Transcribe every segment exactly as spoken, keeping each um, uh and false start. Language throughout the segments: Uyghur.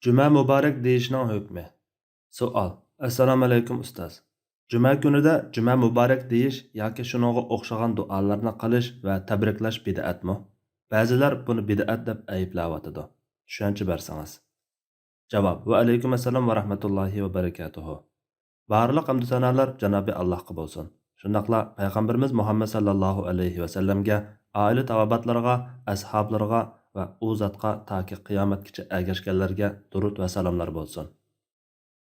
جۈمە مۇبارەك دېيىشنىڭ ھۆكمى. سوئال. ئەسسالامۇئەلەيكۇم ئۇستاز. جۈمە كۈنىدە جۈمە مۇبارەك دېيىش ياكى شۇنىڭغا ئوخشىغان دۇئالارنى قىلىش ۋە تەبرىكلەش بىدئەتمۇ؟ بەزىلەر بۇنى بىدئەت دەپ ئەيىبلەۋاتىدۇ. چۈشەنچە بەرسىڭىز. جاۋاب. ۋەئەلەيكۇم ئەسسالام ۋە رەھمەتۇللاھى ۋە بەرىكاتۇھۇ. بارلىق ھەمدۇ سانالار جانابى ئاللاھقا بولسۇن. شۇنداقلا پەيغەمبىرىمىز مۇھەممەد ساللاللاھۇ ئەلەيھى ۋەسەللەمگە، ئائىلە تاۋابىئاتلىرىغا، ئەسھابلىرىغا ۋە ئۇ زاتقا تاكى قىيامەتكىچە ئەگەشكەنلەرگە دۇرۇت ۋە سالاملار بولسۇن.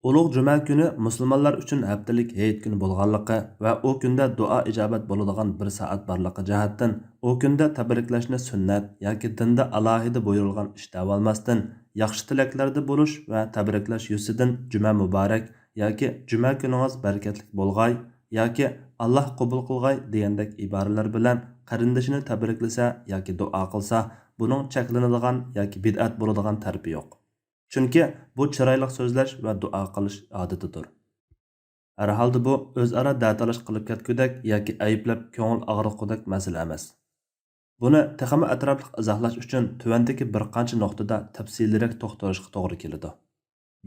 ئۇلۇغ جۈمە كۈنى مۇسۇلمانلار ئۈچۈن ھەپتىلىك ھېيت كۈنى بولغانلىقى ۋە ئۇ كۈندە دۇئا ئىجابەت بولىدىغان بىر سائەت بارلىقى جەھەتتىن، ئۇ كۈندە تەبرىكلەشنى سۈننەت ياكى دىندا ئالاھىدە بۇيرۇلغان ئىش دەۋالماستىن، ياخشى تىلەكلەردە بولۇش ۋە تەبرىكلەش يۈزىسىدىن جۈمە مۇبارەك ياكى جۈمە كۈنىڭىز بەرىكەتلىك بولغاي ياكى ئاللاھ قوبۇل قىلغاي دېگەندەك ئىبارىلەر بىلەن قېرىندىشىنى تەبرىكلىسە ياكى دۇئا قىلسا، بۇنىڭ چەكلىنىدىغان ياكى بىدئەت بولىدىغان تەرىپى يوق. چۈنكى بۇ چىرايلىق سۆزلەش ۋە دۇئا قىلىش ئادىتىدۇر. ھەر ھالدا بۇ ئۆزئارا دەتالاش قىلىپ كەتكۈدەك ياكى ئەيىبلەپ كۆڭۈل ئاغرىتقۇدەك مەسىلە ئەمەس. بۇنى تېخىمۇ ئەتراپلىق ئىزاھلاش ئۈچۈن تۆۋەندىكى بىر قانچە نۇقتىدا تەپسىلىيرەك توختىلىشقا توغرا كېلىدۇ.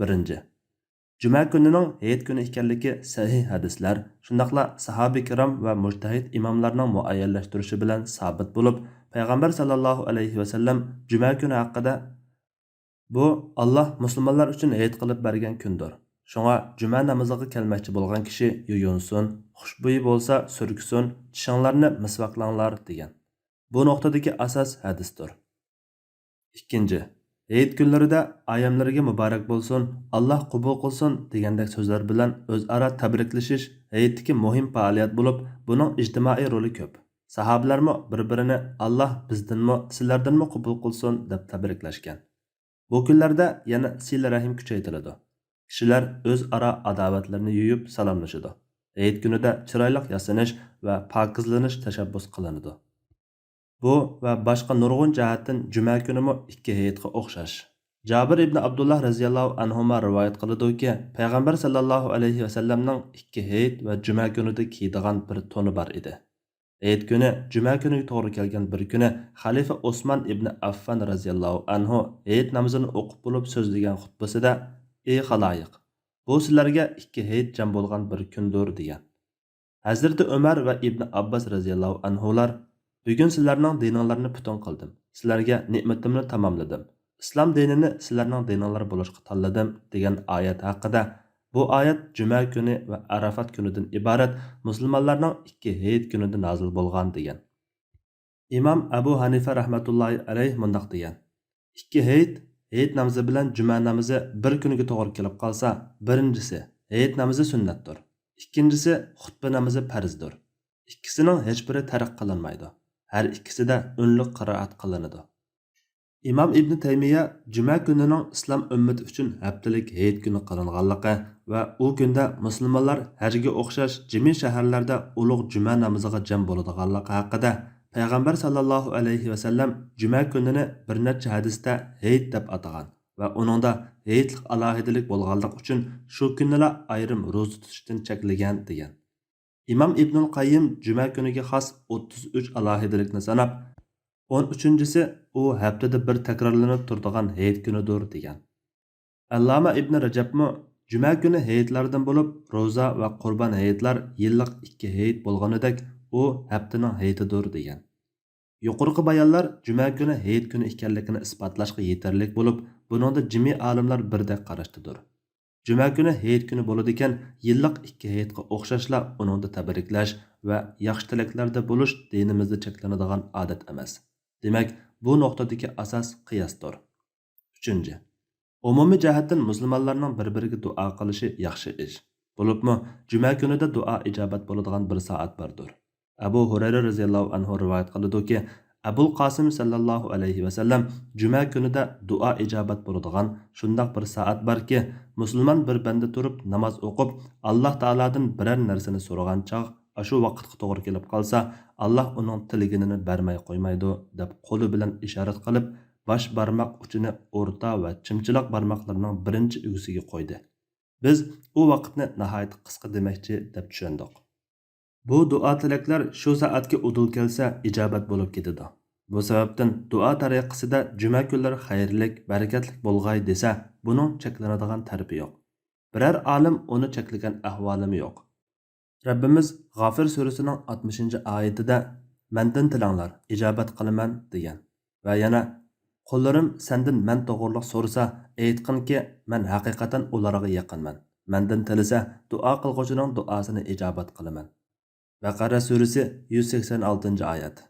بىرىنچى، جۈمە كۈنىنىڭ ھېيت كۈنى ئىكەنلىكى سەھىھ ھەدىسلەر، شۇنداقلا ساھابە كىرام ۋە مۇجتەھىد ئىماملارنىڭ مۇئەييەنلەشتۈرۈشى بىلەن سابىت بولۇپ، پەيغەمبەر ساللاللاھۇ ئەلەيھى ۋەسەللەم جۈمە كۈنى ھەققىدە، بۇ، ئاللاھ مۇسۇلمانلار ئۈچۈن ھېيت قىلىپ بەرگەن كۈندۇر. شۇڭا جۈمە نامىزىغا كەلمەكچى بولغان كىشى يۇيۇنسۇن، خۇشبۇيى بولسا سۈركىسۇن، چىشىڭلارنى مىسۋاكلاڭلار، دېگەن. بۇ نۇقتىدىكى ئاساس ھەدىستۇر. ئىككىنچى، ھېيت كۈنلىرىدە ئايەملىرىگە مۇبارەك بولسۇن، ئاللاھ قوبۇل قىلسۇن دېگەندەك سۆزلەر بىلەن ئۆزئارا تەبرىكلىشىش ھېيتتىكى مۇھىم پائالىيەت بولۇپ، بۇنىڭ ئىجتىمائىي رولى كۆپ. ساھابىلەرمۇ بىر-بىرىنى «ئاللاھ بىزدىنمۇ، سىلەردىنمۇ قوبۇل قىلسۇن» دەپ تەبرىكلەشكەن. بۇ كۈنلەردە يەنە سىلە رەھىم كۈچەيتىلىدۇ. كىشىلەر ئۆزئارا ئاداۋەتلىرىنى يۇيۇپ سالاملىشىدۇ. ھېيت كۈنىدە چىرايلىق ياسىنىش ۋە پاكىزلىنىش تەشەببۇس قىلىنىدۇ. بۇ ۋە باشقا نۇرغۇن جەھەتتىن جۈمە كۈنىمۇ ئىككى ھېيتقا ئوخشاش. جابىر ئىبنى ئابدۇللاھ رەزىياللاھۇ ئەنھۇما رىۋايەت قىلىدۇكى، پەيغەمبەر ساللاللاھۇ ئەلەيھى ۋەسەللەمنىڭ ئىككى ھېيت ۋە جۈمە كۈنىدە كىيىدىغان بىر تونى بار ئىدى. ھېيت كۈنى جۈمە كۈنىگە توغرا كەلگەن بىر كۈنى خەلىپە ئوسمان ئىبنى ئەففان رەزىياللاھۇ ئەنھۇ ھېيت نامىزىنى ئوقۇپ بولۇپ سۆزلىگەن خۇتبىسىدە، ئى خالايىق، بۇ سىلەرگە ئىككى ھېيت جەم بولغان بىر كۈندۇر، دېگەن. ھەزرىتى ئۆمەر ۋە ئىبنى ئابباس رەزىياللاھۇ ئەنھۇلار، بۈگۈن سىلەرنىڭ دىنىڭلارنى پۈتۈن قىلدىم، سىلەرگە نېمىتىمنى تاماملىدىم، ئىسلام دىنىنى سىلەرنىڭ دىنىڭلار بولۇشقا تاللىدىم، دېگەن ئايەت ھەققىدە، بۇ ئايەت جۈمە كۈنى ۋە ئەرەفات كۈنىدىن ئىبارەت مۇسۇلمانلارنىڭ ئىككى ھېيت كۈنىدە نازىل بولغان، دېگەن. ئىمام ئەبۇ ھەنىفە رەھمەتۇللاھى ئەلەيھ مۇنداق دېگەن، ئىككى ھېيت، ھېيت نامىزى بىلەن جۈمە نامىزى بىر كۈنگە توغرا كېلىپ قالسا، بىرىنچىسى، ھېيت نامىزى سۈننەتتۇر. ئىككىنچىسى، خۇتبە نامىزى پەرزدۇر. ئىككىسىنىڭ ھېچبىرى تەرك قىلىنمايدۇ. ھەر ئىككىسىدە ئۈنلۈك قىرائەت قىلىنىدۇ. ئىمام ئىبنى تەيمىيە جۈمە كۈنىنىڭ ئىسلام ئۈممىتى ئۈچۈن ھەپتىلىك ھېيت كۈنى قىلىنغانلىقى ۋە ئۇ كۈندە مۇسۇلمانلار ھەجگە ئوخشاش جىمى شەھەرلەردە ئۇلۇغ جۈمە نامىزىغا جەم بولىدىغانلىقى ھەققىدە پەيغەمبەر ساللاللاھۇ ئەلەيھى ۋەسەللەم جۈمە كۈنىنى بىر نەچچە ھەدىستە ھېيت دەپ ئاتىغان ۋە ئۇنىڭدا ھېيتلىق ئالاھىدىلىك بولغانلىقى ئۈچۈن شۇ كۈنىلا ئايرىم روزا تۇتۇشتىن چەكلىگەن، دېگەن. ئىمام ئىبنۇل قەييىم جۈمە كۈنىگە خاس ئوتتۇز ئۈچ ئالاھىدىلىكنى ساناپ، ئون ئۈچىنچىسى ئۇ ھەپتىدە بىر تەكرارلىنىپ تۇرىدىغان ھېيت كۈنىدۇر، دېگەن. ئەللامە ئىبنى رەجەبمۇ جۈمە كۈنى ھېيتلاردىن بولۇپ، روزا ۋە قۇربان ھېيتلار يىللىق ئىككى ھېيت بولغىنىدەك، ئۇ ھەپتىنىڭ ھېيتىدۇر، دېگەن. يۇقىرىقى بايانلار جۈمە كۈنى ھېيت كۈنى ئىكەنلىكىنى ئىسپاتلاشقا يېتەرلىك بولۇپ، بۇنىڭدا جىمى ئالىملار بىردەك قاراشتىدۇر. جۈمە كۈنى ھېيت كۈنى بولىدىكەن، يىللىق ئىككى ھېيتقا ئوخشاشلا ئۇنىڭدا تەبرىكلەش ۋە ياخشى تىلەكلەردە بولۇش دىنىمىزدا چەكلىنىدىغان ئادەت ئەمەس. دېمەك، بۇ نۇقتىدىكى ئاساس قىياستۇر. ئۈچىنچى، ئومۇمىي جەھەتتىن مۇسۇلمانلارنىڭ بىر-بىرىگە دۇئا قىلىشى ياخشى ئىش. بولۇپمۇ جۈمە كۈنىدە دۇئا ئىجابەت بولىدىغان بىر سائەت باردۇر. ئەبۇ ھۇرەيرە رەزىياللاھۇ ئەنھۇ رىۋايەت قىلىدۇكى، ئەبۇل قاسىم سەللەللاھۇ ئەلەيھى ۋەسەللەم جۈمە كۈنىدە دۇئا ئىجابەت بولىدىغان شۇنداق بىر سائەت باركى، مۇسۇلمان بىر بەندە تۇرۇپ ناماز ئوقۇپ، ئاللاھ تائالادىن بىرەر نەرسىنى سورىغان چاغ، ئاشۇ ۋاقىتقا توغرا كېلىپ قالسا، ئاللاھ ئۇنىڭ تىلىگىنىنى بەرمەي قويمايدۇ، دەپ قولى بىلەن ئىشارەت قىلىپ، باش بارماق ئۇچىنى ئورتا ۋە چىمچىلاق بارماقلىرىنىڭ بىرىنچى ئۈگىسىگە قويدى. بىز ئۇ ۋاقىتنى ناھايىتى قىسقا دېمەكچى دەپ چۈشەندۇق. بۇ دۇئا-تىلەكلەر شۇ سائەتكە ئۇدۇل كەلسە ئىجابەت بولۇپ كېتىدۇ. بۇ سەۋەبتىن دۇئا تەرىقىسىدە جۈمە كۈنلىرى خەيرلىك، بەرىكەتلىك بولغاي دېسە، بۇنىڭ چەكلىنىدىغان تەرىپى يوق. بىرەر ئالىم ئۇنى چەكلىگەن ئەھۋالىمۇ يوق. رەببىمىز غافىر سۈرىسىنىڭ ئاتمىشىنچى ئايىتىدە، «مەندىن تىلەڭلار، ئىجابەت قىلىمەن» دېگەن. ۋە يەنە، «قۇللىرىم سەندىن مەن توغرۇلۇق سورىسا، ئېيتقىنكى، مەن ھەقىقەتەن ئۇلارغا يېقىنمەن. مەندىن تىلىسە، دۇئا قىلغۇچىنىڭ دۇئاسىنى ئىجابەت قىلىمەن.» بەقەرە سۈرىسى يۈز سەكسەن ئالتىنچى ئايەت،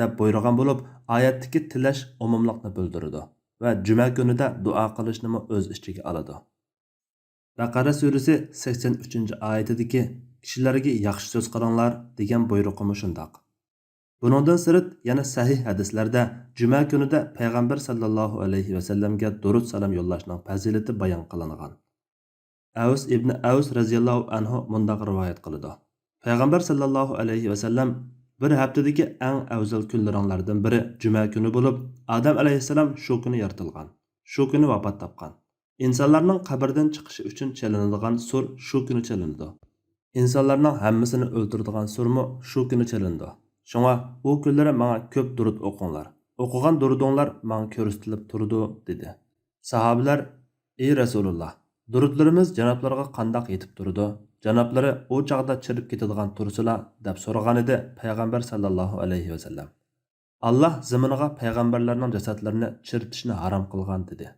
دەپ بۇيرۇغان بولۇپ، ئايەتتىكى تىلەش ئومۇملۇقنى بىلدۈرىدۇ ۋە جۈمە كۈنىدە دۇئا قىلىشنىمۇ ئۆز ئىچىگە ئالىدۇ. بەقەرە سۈرىسى سەكسەن ئۈچىنچى ئايىتىدىكى، «كىشىلەرگە ياخشى سۆز قىلىڭلار» دېگەن بۇيرۇقىمۇ شۇنداق. بۇنىڭدىن سىرت، يەنە سەھىھ ھەدىسلەردە جۈمە كۈنىدە پەيغەمبەر ساللاللاھۇ ئەلەيھى ۋەسەللەمگە دۇرۇت سالام يوللاشنىڭ پەزىلىتى بايان قىلىنغان. ئەۋس ئىبنى ئەۋس رەزىياللاھۇ ئەنھۇ مۇنداق رىۋايەت قىلىدۇ: پەيغەمبەر ساللاللاھۇ ئەلەيھى ۋەسەللەم، «بىر ھەپتىدىكى ئەڭ ئەۋزەل كۈنلىرىڭلاردىن بىرى جۈمە كۈنى بولۇپ، ئادەم ئەلەيھىسسالام شۇ كۈنى يارىتىلغان، شۇ كۈنى ۋاپات تاپقان. ئىنسانلارنىڭ قەبرىدىن چىقىشى ئۈچۈن چېلىنىدىغان سۇر شۇ كۈنى چېلىنىدۇ. ئىنسانلارنىڭ ھەممىسىنى ئۆلتۈرىدىغان سۇرمۇ شۇ كۈنى چېلىنىدۇ. شۇڭا ئۇ كۈنلىرى ماڭا كۆپ دۇرۇت ئوقۇڭلار. ئوقۇغان دۇرۇتۇڭلار ماڭا كۆرسىتىلىپ تۇرىدۇ» دېدى. ساھابىلەر، «ئى رەسۇلۇللا، دۇرۇتلىرىمىز جانابلىرىغا قانداق يېتىپ تۇرىدۇ؟ جانابلىرى ئۇ چاغدا چىرىپ كېتىدىغان تۇرسىلا» دەپ سورىغانىدى پەيغەمبەر ساللاللاھۇ ئەلەيھى ۋەسەللەم. «ئاللا زېمىنغا پەيغەمبەرلەرنىڭ جەسەتلىرىنى چىرىتىشنى ھارام قىلغان» دېدى.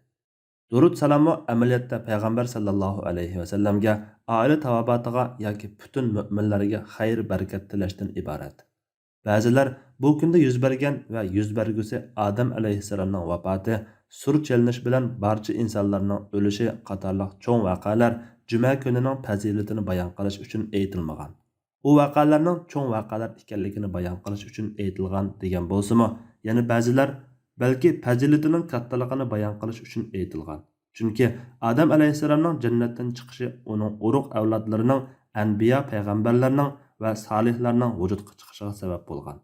دۇرۇت سالاممۇ ئەمەلىيەتتە پەيغەمبەر ساللاللاھۇ ئەلەيھى ۋەسەللەمگە، ئائىلە تاۋابىئاتىغا ياكى پۈتۈن مۆمىنلەرگە خەير-بەرىكەت تىلەشتىن ئىبارەت. بەزىلەر بۇ كۈندە يۈز بەرگەن ۋە يۈز بەرگۈسى ئادەم ئەلەيھىسسالامنىڭ ۋاپاتى، سۇر چېلىنىش بىلەن بارچە ئىنسانلارنىڭ ئۆلۈشى قاتارلىق چوڭ ۋەقەلەر جۈمە كۈنىنىڭ پەزىلىتىنى بايان قىلىش ئۈچۈن ئېيتىلمىغان. ئۇ ۋەقەلەرنىڭ چوڭ ۋەقەلەر ئىكەنلىكىنى بايان قىلىش ئۈچۈن ئېيتىلغان دېگەن بولسىمۇ، يەنە بەزىلەر بەلكى پەزىلىتىنىڭ كاتتىلىقىنى بايان قىلىش ئۈچۈن ئېيتىلغان. چۈنكى ئادەم ئەلەيھىسسالامنىڭ جەننەتتىن چىقىشى ئۇنىڭ ئۇرۇق ئەۋلادلىرىنىڭ، ئەنبىيا پەيغەمبەرلەرنىڭ ۋە سالىھلارنىڭ ۋۇجۇدقا چىقىشىغا سەۋەب بولغان.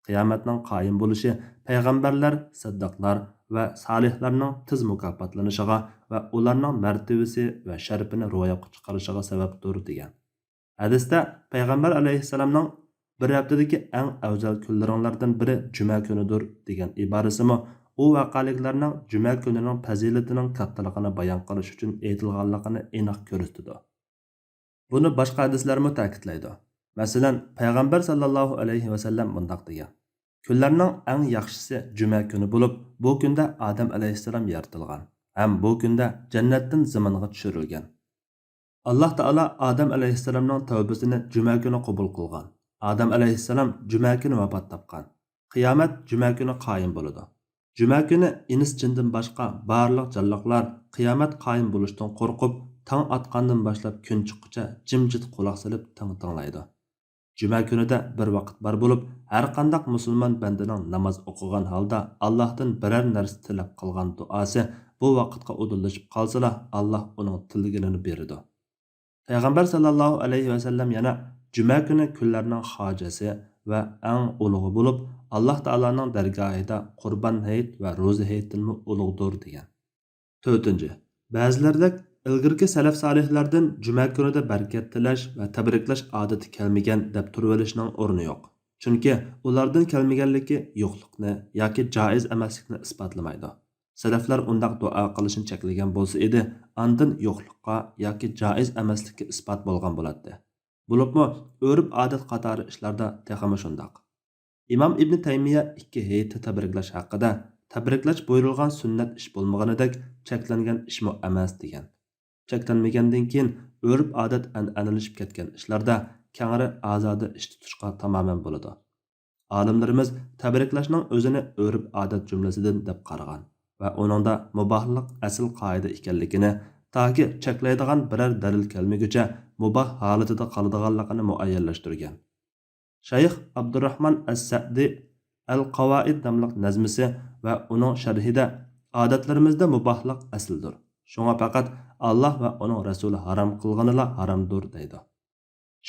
قىيامەتنىڭ قايىم بولۇشى پەيغەمبەرلەر، سىددىقلار ۋە سالىھلارنىڭ تېز مۇكاپاتلىنىشىغا ۋە ئۇلارنىڭ مەرتىۋىسى ۋە شەرىپىنى روياپقا چىقىرىشىغا سەۋەبتۇر، دېگەن. ھەدىستە پەيغەمبەر ئەلەيھىسسالامنىڭ، «بىر ھەپتىدىكى ئەڭ ئەۋزەل كۈنلىرىڭلاردىن بىرى جۈمە كۈنىدۇر» دېگەن ئىبارىسىمۇ ئۇ ۋەقەلىكلەرنىڭ جۈمە كۈنىنىڭ پەزىلىتىنىڭ كاتتىلىقىنى بايان قىلىش ئۈچۈن ئېيتىلغانلىقىنى ئېنىق كۆرسىتىدۇ. بۇنى باشقا ھەدىسلەرمۇ تەكىتلەيدۇ. مەسىلەن، پەيغەمبەر ساللاللاھۇ ئەلەيھى ۋەسەللەم مۇنداق دېگەن: «كۈنلەرنىڭ ئەڭ ياخشىسى جۈمە كۈنى بولۇپ، بۇ كۈندە ئادەم ئەلەيھىسسالام يارىتىلغان ھەم بۇ كۈندە جەننەتتىن زېمىنغا چۈشۈرۈلگەن. ئاللا تائالا ئادەم ئەلەيھىسسالامنىڭ تەۋبىسىنى جۈمە كۈنى قوبۇل قىلغان. ئادەم ئەلەيھىسسالام جۈمە كۈنى ۋاپات تاپقان. قىيامەت جۈمە كۈنى قايىم بولىدۇ. جۈمە كۈنى ئىنس-جىندىن باشقا بارلىق جانلىقلار قىيامەت قايىم بولۇشتىن قورقۇپ، تاڭ ئاتقاندىن باشلاپ كۈن چىققۇچە جىمجىت قۇلاق سېلىپ تىڭ تىڭلايدۇ. جۈمە كۈنىدە بىر ۋاقىت بار بولۇپ، ھەرقانداق مۇسۇلمان بەندىنىڭ ناماز ئوقۇغان ھالدا ئاللاھتىن بىرەر نەرسە تىلەپ قىلغان دۇئاسى بۇ ۋاقىتقا ئۇدۇللىشىپ قالسىلا، ئاللاھ ئۇنىڭ تىلىگىنىنى بېرىدۇ.» پەيغەمبەر ساللاللاھۇ ئەلەيھى ۋەسەللەم يەنە، «جۈمە كۈنى كۈنلەرنىڭ خاجەسى ۋە ئەڭ ئۇلۇغى بولۇپ، ئاللاھ تائالانىڭ دەرگاھىدا قۇربان ھېيت ۋە روزا ھېيتتىنمۇ ئۇلۇغدۇر» دېگەن. تۆتىنچى، بەزىلەردەك ئىلگىرىكى سەلەف سالىھلاردىن جۈمە كۈنىدە بەرىكەت تىلەش ۋە تەبرىكلەش ئادىتى كەلمىگەن دەپ تۇرۇۋېلىشنىڭ ئورنى يوق. چۈنكى ئۇلاردىن كەلمىگەنلىكى يوقلۇقنى ياكى جائىز ئەمەسلىكنى ئىسپاتلىمايدۇ. سەلەفلەر ئۇنداق دۇئا قىلىشنى چەكلىگەن بولسا ئىدى، ئاندىن يوقلۇققا ياكى جائىز ئەمەسلىككە ئىسپات بولغان بولاتتى. بولۇپمۇ ئۆرپ-ئادەت قاتارى ئىشلاردا تېخىمۇ شۇنداق. ئىمام ئىبنى تەيمىيە ئىككى ھېيتنى تەبرىكلەش ھەققىدە، تەبرىكلەش بۇيرۇلغان سۈننەت ئىش بولمىغىنىدەك چەكلەنگەن ئىشمۇ ئەمەس، دېگەن. چەكلەنمىگەندىن كېيىن ئۆرپ-ئادەت ئەنئەنىلىشىپ كەتكەن ئىشلاردا كەڭرى ئازادە ئىش تۇتۇشقا تامامەن بولىدۇ. ئالىملىرىمىز تەبرىكلەشنىڭ ئۆزىنى ئۆرپ-ئادەت جۈملىسىدىن دەپ قارىغان ۋە ئۇنىڭدا مۇباھلىق ئەسل قائىدە ئىكەنلىكىنى، تاكى چەكلەيدىغان بىرەر دەلىل كەلمىگۈچە مۇباھ ھالىتىدە قالىدىغانلىقىنى مۇئەييەنلەشتۈرگەن. شەيخ ئابدۇرراھمان ئەس-سەئدى ئەل-قاۋائىد ناملىق نەزمىسى ۋە ئۇنىڭ شەرھىدە، «ئادەتلىرىمىزدە مۇباھلىق ئەسلىدۇر. شۇڭا پەقەت ئاللاھ ۋە ئۇنىڭ رەسۇلى ھارام قىلغىنىلا ھارامدۇر» دەيدۇ.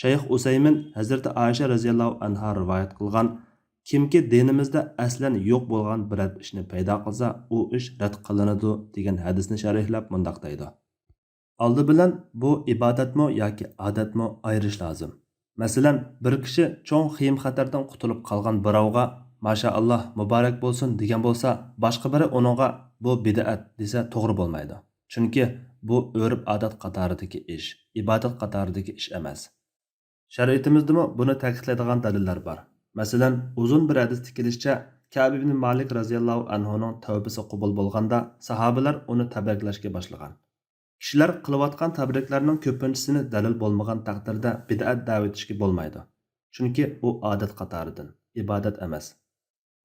شەيخ ئۇسەيمىن ھەزرىتى ئائىشە رەزىياللاھۇ ئەنھا رىۋايەت قىلغان، «كىمكى دىنىمىزدە ئەسلەن يوق بولغان بىرەر ئىشنى پەيدا قىلسا، ئۇ ئىش رەت قىلىنىدۇ» دېگەن ھەدىسنى شەرھلەپ مۇنداق دەيدۇ: ئالدى بىلەن بۇ ئىبادەتمۇ ياكى ئادەتمۇ ئايرىش لازىم. مەسىلەن، بىر كىشى چوڭ خېيىم-خەتەردىن قۇتۇلۇپ قالغان بىراۋغا ماشائاللا، مۇبارەك بولسۇن دېگەن بولسا، باشقا بىرى ئۇنىڭغا بۇ بىدئەت دېسە توغرا بولمايدۇ. چۈنكى بۇ ئۆرپ-ئادەت قاتارىدىكى ئىش، ئىبادەت قاتارىدىكى ئىش ئەمەس. شەرىئىتىمىزدىمۇ بۇنى تەكىتلەيدىغان دەلىللەر بار. مەسىلەن، ئۇزۇن بىر ھەدىستە كېلىشىچە، كەئب ئىبنى مالىك رەزىياللاھۇ ئەنھۇنىڭ تەۋبىسى قوبۇل بولغاندا، ساھابىلەر ئۇنى تەبرىكلەشكە باشلىغان. كىشىلەر قىلىۋاتقان تەبرىكلەرنىڭ كۆپىنچىسىنى دەلىل بولمىغان تەقدىردە بىدئەت دەۋېتىشكە بولمايدۇ. چۈنكى ئۇ ئادەت قاتارىدىن، ئىبادەت ئەمەس.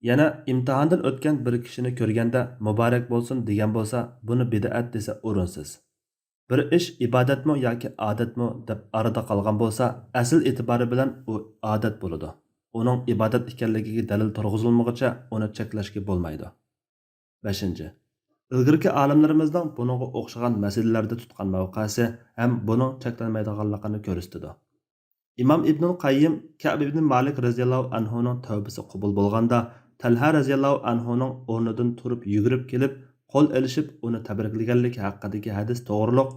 يەنە ئىمتىھاندىن ئۆتكەن بىر كىشىنى كۆرگەندە مۇبارەك بولسۇن دېگەن بولسا، بۇنى بىدئەت دېسە ئورۇنسىز. بىر ئىش ئىبادەتمۇ ياكى ئادەتمۇ دەپ ئارىدا قالغان بولسا، ئەسلى ئېتىبارى بىلەن ئۇ ئادەت بولىدۇ. ئۇنىڭ ئىبادەت ئىكەنلىكىگە دەلىل تۇرغۇزۇلمىغۇچە ئۇنى چەكلەشكە بولمايدۇ. بەشىنچى، ئىلگىرىكى ئالىملىرىمىزنىڭ بۇنىڭغا ئوخشىغان مەسىلىلەردە تۇتقان مەۋقەسى ھەم بۇنىڭ چەكلەنمەيدىغانلىقىنى كۆرسىتىدۇ. ئىمام ئىبنۇل قەييىم كەئب ئىبنى مالىك رەزىياللاھۇ ئەنھۇنىڭ تەۋبىسى قوبۇل بولغاندا، تەلھە رەزىياللاھۇ ئەنھۇنىڭ ئورنىدىن تۇرۇپ يۈگۈرۈپ كېلىپ، قول ئېلىشىپ ئۇنى تەبرىكلىگەنلىكى ھەققىدىكى ھەدىس توغرۇلۇق.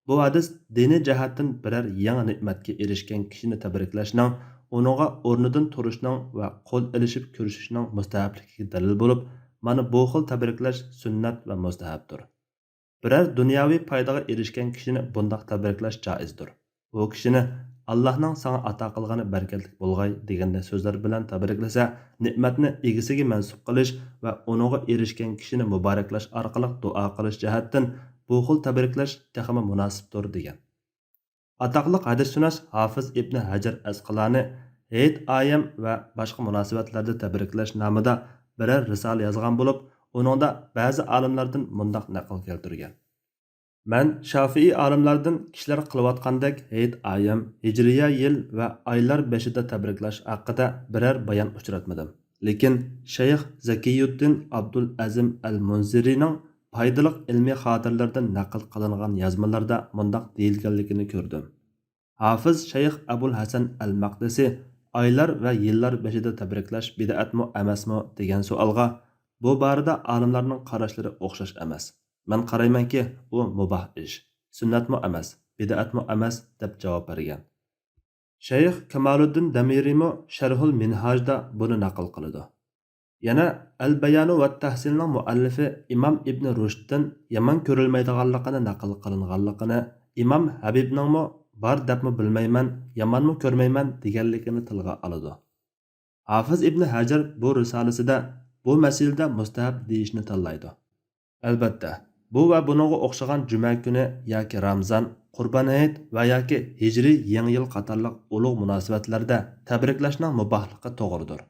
بۇ ھەدىس دىنىي جەھەتتىن بىرەر يېڭى نېمەتكە ئېرىشكەن كىشىنى تەبرىكلەشنىڭ، ئۇنىڭغا ئورنىدىن تۇرۇشنىڭ ۋە قول ئېلىشىپ كۆرۈشۈشنىڭ مۇستەھەپلىكىگە دەلىل بولۇپ، مانا بۇ خىل تەبرىكلەش سۈننەت ۋە مۇستەھەپتۇر. بىرەر دۇنياۋى پايدىغا ئېرىشكەن كىشىنى بۇنداق تەبرىكلەش جائىزدۇر. ئۇ كىشىنى «ئاللاھنىڭ ساڭا ئاتا قىلغىنى بەرىكەتلىك بولغاي» دېگەندەك سۆزلەر بىلەن تەبرىكلىسە، نېمەتنى ئىگىسىگە مەنسۇپ قىلىش ۋە ئۇنىڭغا ئېرىشكەن كىشىنى مۇبارەكلەش ئارقىلىق دۇئا قىلىش جەھەتتىن بۇ خىل تەبرىكلەش تېخىمۇ مۇناسىپتۇر، دېگەن. ئاتاقلىق ھەدىسشۇناس ھافىز ئىبنى ھەجەر ئەسقىلانى ھېيت ئايەم ۋە باشقا مۇناسىۋەتلەردە تەبرىكلەش نامىدا بىرەر رىسالە يازغان بولۇپ، ئۇنىڭدا بەزى ئالىملاردىن مۇنداق نەقىل كەلتۈرگەن: مەن شافىئىي ئالىملاردىن كىشىلەر قىلىۋاتقاندەك ھېيت ئايەم، ھىجرىيە يىل ۋە ئايلار بېشىدا تەبرىكلەش ھەققىدە بىرەر بايان ئۇچراتمىدىم. لېكىن شەيخ زەكىيۇددىن ئابدۇل ئەزىم ئەل مۇنزىرىنىڭ پايدىلىق ئىلمىي خاتىرىلىرىدىن نەقىل قىلىنغان يازمىلاردا مۇنداق دېيىلگەنلىكىنى كۆردۈم. ھافىز شەيخ ئەبۇل ھەسەن ئەل مەقدىسى «ئايلار ۋە يىللار بېشىدا تەبرىكلەش بىدئەتمۇ ئەمەسمۇ؟» دېگەن سوئالغا، بۇ بارىدا ئالىملارنىڭ قاراشلىرى ئوخشاش ئەمەس. مەن قارايمەنكى، ئۇ مۇباھ ئىش، سۈننەتمۇ ئەمەس، بىدئەتمۇ ئەمەس، دەپ جاۋاب بەرگەن. شەيخ كامالۇددىن دەمىرىمۇ شەرھۇل مىنھاجدا بۇنى نەقىل قىلىدۇ. يەنە ئەل بايانۇ ۋە تەھسىلنىڭ مۇئەللىفى ئىمام ئىبنى رۇشدتىن يامان كۆرۈلمەيدىغانلىقىنى نەقىل قىلىنغانلىقىنى، ئىمام ھەبىبنىڭمۇ «بار دەپمۇ بىلمەيمەن، يامانمۇ كۆرمەيمەن» دېگەنلىكىنى تىلغا ئالىدۇ. ھافىز ئىبنى ھەجەر بۇ رىسالىسىدە بۇ مەسىلىدە مۇستەھەب دېيىشنى تاللايدۇ. ئەلبەتتە، بۇ ۋە بۇنىڭغا ئوخشىغان جۈمە كۈنى ياكى رامزان، قۇربان ھېيت ۋە ياكى ھىجرىي يېڭى يىل قاتارلىق ئۇلۇغ مۇناسىۋەتلەردە تەبرىكلەشنىڭ مۇباھلىقى توغرىدۇر.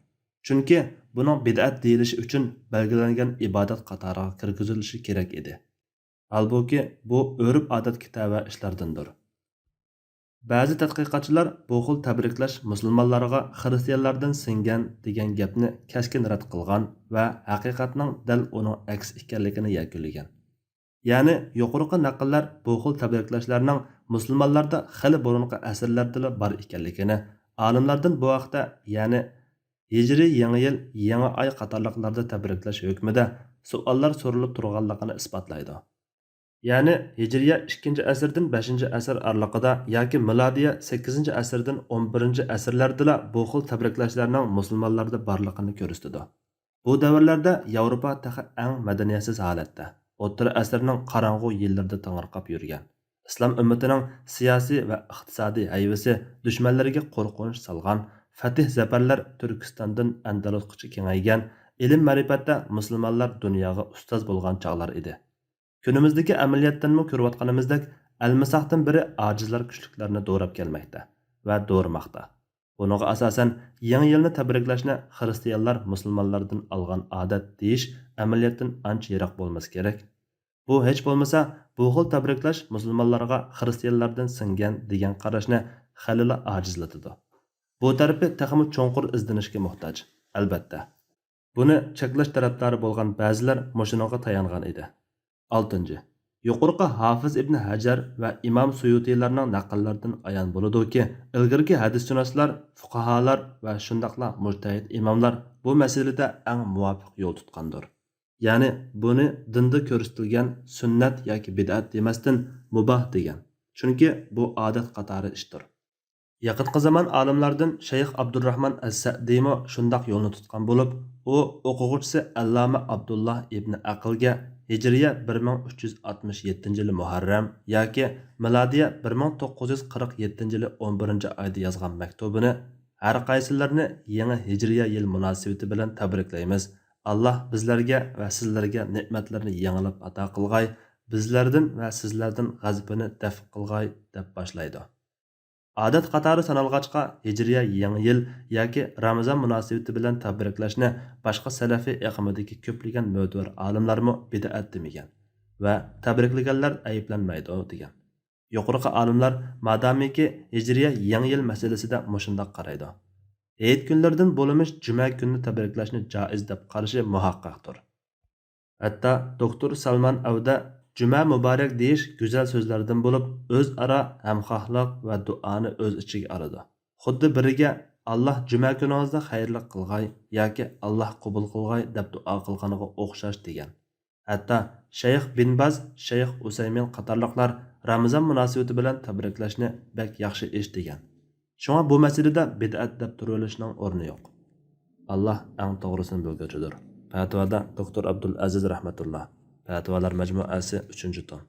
چۈنكى بۇنىڭ بىدئەت دېيىلىشى ئۈچۈن بەلگىلەنگەن ئىبادەت قاتارىغا كىرگۈزۈلۈشى كېرەك ئىدى. ھالبۇكى، بۇ ئۆرپ-ئادەتكە تەۋە ئىشلاردىندۇر. بەزى تەتقىقاتچىلار بۇ خىل تەبرىكلەش مۇسۇلمانلارغا خىرىستىيانلاردىن سىڭگەن دېگەن گەپنى كەسكىن رەت قىلغان ۋە ھەقىقەتنىڭ دەل ئۇنىڭ ئەكسى ئىكەنلىكىنى يەكۈنلىگەن. يەنى يۇقىرىقى نەقىللەر بۇ خىل تەبرىكلەشلەرنىڭ مۇسۇلمانلاردا خېلى بۇرۇنقى ئەسىرلەردىلا بار ئىكەنلىكىنى، ئالىملاردىن بۇ ھەقتە، يەنى ھىجرىي يېڭى يىل، يېڭى ئاي قاتارلىقلاردا تەبرىكلەش ھۆكمىدە سوئاللار سورىلىپ تۇرغانلىقىنى ئىسپاتلايدۇ. يەنى ھىجرىيە ئىككىنچى ئەسىردىن بەشىنچى ئەسىر ئارىلىقىدا ياكى مىلادىيە سەككىزىنچى ئەسىردىن ئون بىرىنچى ئەسىرلەردىلا بۇ خىل تەبرىكلەشلەرنىڭ مۇسۇلمانلاردا بارلىقىنى كۆرسىتىدۇ. بۇ دەۋرلەردە ياۋروپا تېخى ئەڭ مەدەنىيەتسىز ھالەتتە، ئوتتۇرا ئەسىرنىڭ قاراڭغۇ يىللىرىدا تېڭىرقاپ يۈرگەن. ئىسلام ئۈممىتىنىڭ سىياسىي ۋە ئىقتىسادىي ھەيۋىسى دۈشمەنلىرىگە قورقۇنچ سالغان، فەتىھ زەپەرلەر تۈركىستاندىن ئەندەلۇسقىچە كېڭەيگەن، ئىلىم-مەرىپەتتە مۇسۇلمانلار دۇنياغا ئۇستاز بولغان چاغلار ئىدى. كۈنىمىزدىكى ئەمەلىيەتتىنمۇ كۆرۈۋاتقىنىمىزدەك، ئەلمىساقتىن بېرى ئاجىزلار كۈچلۈكلەرنى دوراپ كەلمەكتە ۋە دورىماقتا. بۇنىڭغا ئاساسەن، يېڭى يىلنى تەبرىكلەشنى خىرىستىيانلار مۇسۇلمانلاردىن ئالغان ئادەت دېيىش ئەمەلىيەتتىن ئانچە يىراق بولمىسا كېرەك. بۇ ھېچ بولمىسا، بۇ خىل تەبرىكلەش مۇسۇلمانلارغا خىرىستىيانلاردىن سىڭگەن دېگەن قاراشنى خېلىلا ئاجىزلىتىدۇ. بۇ تەرىپى تېخىمۇ چوڭقۇر ئىزدىنىشكە موھتاج، ئەلبەتتە. بۇنى چەكلەش تەرەپدارى بولغان بەزىلەر مۇشۇنىڭغا تايانغان ئىدى. ئالتىنچى، يۇقىرىقى ھافىز ئىبنى ھەجەر ۋە ئىمام سۇيۇتىيلارنىڭ نەقىللىرىدىن ئايان بولىدۇكى، ئىلگىرىكى ھەدىسشۇناسلار، فۇقاھالار ۋە شۇنداقلا مۇجتەھىد ئىماملار بۇ مەسىلىدە ئەڭ مۇۋاپىق يول تۇتقاندۇر. يەنى بۇنى دىندا كۆرسىتىلگەن سۈننەت ياكى بىدئەت دېمەستىن، مۇباھ دېگەن. چۈنكى بۇ ئادەت قاتارى ئىشتۇر. يېقىنقى زامان ئالىملاردىن شەيخ ئابدۇرراھمان ئەس-سەئدىمۇ شۇنداق يولنى تۇتقان بولۇپ، ئۇ ئوقۇغۇچىسى ئەللامە ئابدۇللا ئىبنى ئەقىلگە ھىجرىيە بىر مىڭ ئۈچ يۈز ئاتمىش يەتتىنچى يىلى مۇھەررەم ياكى مىلادىيە بىر مىڭ توققۇز يۈز قىرىق يەتتىنچى يىلى ئون بىرىنچى ئايدا يازغان مەكتۇبىنى، ھەر قايسىلىرىنى يېڭى ھىجرىيە يىل مۇناسىۋىتى بىلەن تەبرىكلەيمىز. ئاللاھ بىزلەرگە ۋە سىزلەرگە نېمەتلىرىنى يېڭىلاپ ئاتا قىلغاي، بىزلەردىن ۋە سىزلەردىن غەزىپىنى دەف قىلغاي، دەپ باشلايدۇ. ئادەت قاتارى سانالغاچقا، ھىجرىيە يېڭى يىل ياكى رامىزان مۇناسىۋىتى بىلەن تەبرىكلەشنى باشقا سەلەفىي ئېقىمىدىكى كۆپلىگەن مۆتىۋەر ئالىملارمۇ بىدئەت دېمىگەن ۋە تەبرىكلىگەنلەر ئەيىبلەنمەيدۇ، دېگەن. يۇقىرىقى ئالىملار مادامىكى ھىجرىيە يېڭى يىل مەسىلىسىدە مۇشۇنداق قارايدۇ: ھېيت كۈنلىرىدىن بولمىش جۈمە كۈنىنى تەبرىكلەشنى جائىز دەپ قارىشى مۇھەققەقتۇر. ھەتتا دوكتور سالمان ئەۋدە جۈمە مۇبارەك دېيىش گۈزەل سۆزلەردىن بولۇپ، ئۆزئارا ھەمخاھلىق ۋە دۇئانى ئۆز ئىچىگە ئالىدۇ. خۇددى بىرىگە «ئاللاھ جۈمە كۈنىڭىزنى خەيرلىك قىلغاي» ياكى «ئاللاھ قوبۇل قىلغاي» دەپ دۇئا قىلغانغا ئوخشاش، دېگەن. ھەتتا شەيخ بىن باز، شەيخ ئۇسەيمىن قاتارلىقلار رامىزان مۇناسىۋىتى بىلەن تەبرىكلەشنى بەك ياخشى ئىش دېگەن. شۇڭا بۇ مەسىلىدە بىدئەت دەپ تۇرۇۋېلىشنىڭ ئورنى يوق. ئاللاھ ئەڭ توغرىسىنى بىلگۈچىدۇر. پەتىۋادا دوكتور ئابدۇل ئەزىز رەھمەتۇللا. پەتىۋالار مەجمۇئەسى، ئۈچىنچى توم.